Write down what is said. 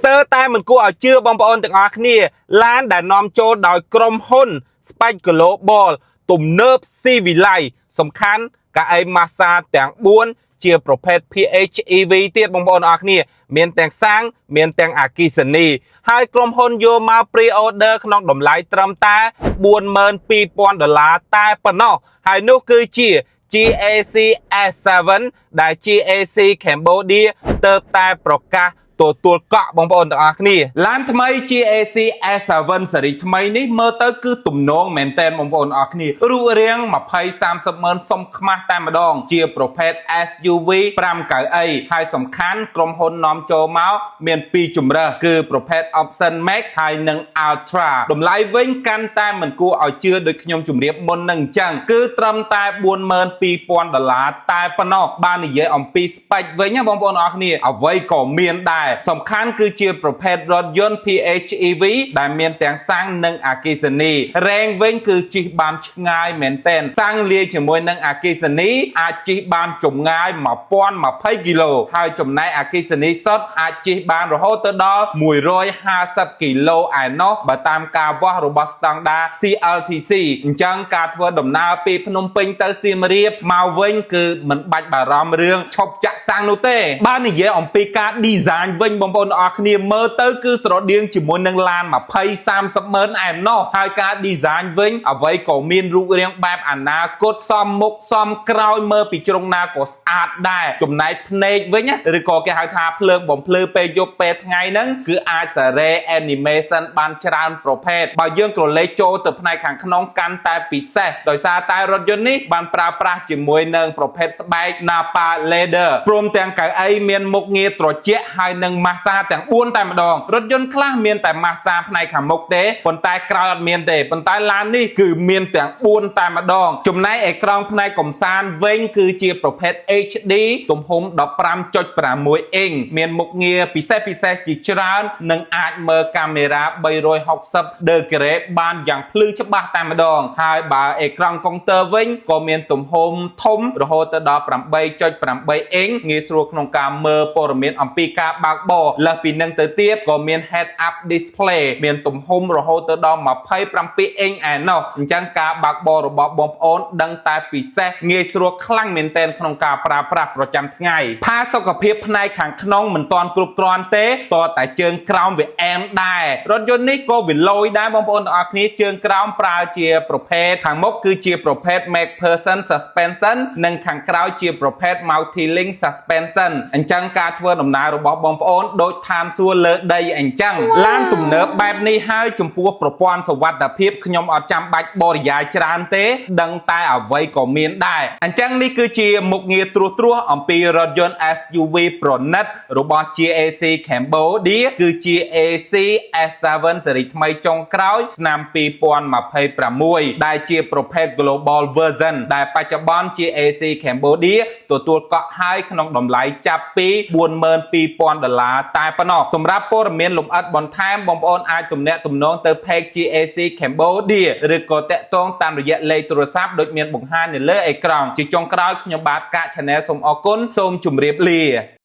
ស្ទើរតែមិនគួរឲ្យជឿបងប្អូនទាំងអស់គ្នាឡានដែលនាំចូលដោយក្រុមហ៊ុន Spike Global ទំនើបស៊ីវិល័យសំខាន់កៅអីម៉ាស្សាទាំង4ជាប្រភេទ PHEV ទៀតបងប្អូនអរគ្នា មានទាំងសាំងមានទាំងអគ្គិសនីហើយក្រុមហ៊ុនយកមក pre order ក្នុងតម្លៃត្រឹមតែ42,000ដុល្លារតែប៉ុណ្ណោះហើយនោះគឺជា GAC S7 ដែល GAC Cambodia ទើបតែប្រកាសទទួលកក់បងប្អូនទាំងអស់គ្នាឡានថ្មី GAC S7 ស៊េរីថ្មីនេះមើលទៅគឺទំនងមែនតែនបងប្អូនអរគ្នារូបរាង20 30ម៉ឺនសុំខ្មាស់តែម្ដង ជាប្រភេទ SUV 5កៅអីហើយសំខាន់ក្រុមហ៊ុននាំចូលមកមាន2ជម្រើសគឺប្រភេទ Option Max ហើយនិង Ultra តម្លៃវិញកាន់តែមិនគួរឲ្យជឿដូចខ្ញុំជម្រាបមុននឹងអញ្ចឹងគឺត្រឹមតែ42,000ដុល្លារតែប៉ុណ្ណោះបាននិយាយអំពី spec វិញណាបងប្អូនអរគ្នាអ្វីក៏មានដែរសំខាន់គឺជាប្រភេទរថយន្ត PHEV ដែលមានទាំងសាំងនិងអគ្គិសនីរែងវិញគឺជិះបានឆ្ងាយមែនទែនសាំងលាយជាមួយនឹងអគ្គិសនីអាចជិះបានចម្ងាយ1020គីឡូហើយចំណែកអគ្គិសនីសុទ្ធអាចជិះបានរហូតទៅដល់150គីឡូឯណោះបើតាមការវាស់របស់ស្តង់ដារ CLTC អញ្ចឹងការធ្វើដំណើរពីភ្នំពេញទៅសៀមរាបមកវិញគឺមិនបាច់បារម្ភរឿងឈប់ចាក់សាំងនោះទេបើនិយាយអំពីការ design វិញបងប្អូនអរគ្នាមើលទៅគឺស្រដៀងជាមួយនឹងឡាន20 30ម៉ឺនឯណោះហើយការ design វិញអ្វីក៏មានរូបរាងបែបអនាគតសមមុខសមក្រោយមើលពីជ្រុងណាក៏ស្អាតដែរចំណែកភ្នែកវិញណាឬក៏គេហៅថាភ្លើងបំភ្លឺពេលយប់ពេលថ្ងៃហ្នឹងគឺអាចសារ៉េ animation បានច្រើនប្រភេទបើយើងក្រឡេកចូលទៅផ្នែកខាងក្នុងកាន់តែពិសេសដោយសារតែរថយន្តនេះបានប្រើប្រាស់ជាមួយនឹងប្រភេទស្បែក Nappa Leather ព្រមទាំងកៅអីមានមុខងារត្រជាក់ហើយនិងម៉ាស្សាទាំង4តែម្ដងរថយន្តខ្លះមានតែម៉ាស្សាផ្នែកខាងមុខទេប៉ុន្តែក្រោយអត់មានទេប៉ុន្តែឡាននេះគឺមានទាំង4តែម្ដងចំណែកអេក្រង់ផ្នែកកំសាន្តវិញគឺជាប្រភេទ HD ទំហំ15.6អ៊ីងមានមុខងារពិសេសពិសេសជាច្រើននិងអាចមើលកាមេរ៉ា360ដឺក្រេបានយ៉ាងភ្លឺច្បាស់តែម្ដងហើយបើអេក្រង់កុងទ័រវិញក៏មានទំហំធំរហូតទៅដល់8.8អ៊ីងងាយស្រួលក្នុងការមើលព័ត៌មានអំពីការបើកបរលើសពីនឹងទៅទៀតក៏មាន head up display មានទំហំរហូតទៅដល់27អ៊ីងឯណោះអញ្ចឹងការបើកបររបស់បងប្អូនដឹងតែពិសេសងាយស្រួលខ្លាំងមែនទែនក្នុងការប្រើប្រាស់ប្រចាំថ្ងៃផាសុកភាពផ្នែកខាងក្នុងមិនទាន់គ្រប់គ្រាន់ទេតតែជើងក្រោមវាអែមដែររថយន្តនេះក៏វាលយដែរបងប្អូនទាំងអស់គ្នាជើងក្រោមប្រើជាប្រភេទខាងមុខគឺជាប្រភេទ MacPherson suspension និងខាងក្រោយជាប្រភេទ multi link suspension អញ្ចឹងការធ្វើដំណើររបស់បងប្អូនដូចឋានសួគ៌លើដីអញ្ចឹងឡានទំនើបបែបនេះហើយចំពោះប្រព័ន្ធសុវត្ថិភាពខ្ញុំអត់ចាំបាច់បរិយាយច្រើនទេ ដឹងតែអ្វីក៏មានដែរអញ្ចឹងនេះគឺជាមុខងារត្រួសត្រាសអំពីរថយន្ត SUV ប្រណិតរបស់ GAC Cambodia គឺ GAC S7 ស៊េរីថ្មីចុងក្រោយឆ្នាំ2026ដែលជាប្រភេទ Global Version ដែលបច្ចុប្បន្ន GAC Cambodia ទទួលកក់ហើយក្នុងតម្លៃចាប់ពី42,000ដុល្លារតែប៉ុណ្ណោះសម្រាប់ព័ត៌មានលម្អិតបន្ថែមបងប្អូនអាចទំនាក់ទំនងទៅ Page GAC Cambodia ឬក៏តាក់ទងតាមរយៈលេខទូរស័ព្ទដូចមានបង្ហាញនៅលើអេក្រង់ជាចុងក្រោយខ្ញុំបាទកាក Channel សូមអរគុណសូមជម្រាបលា។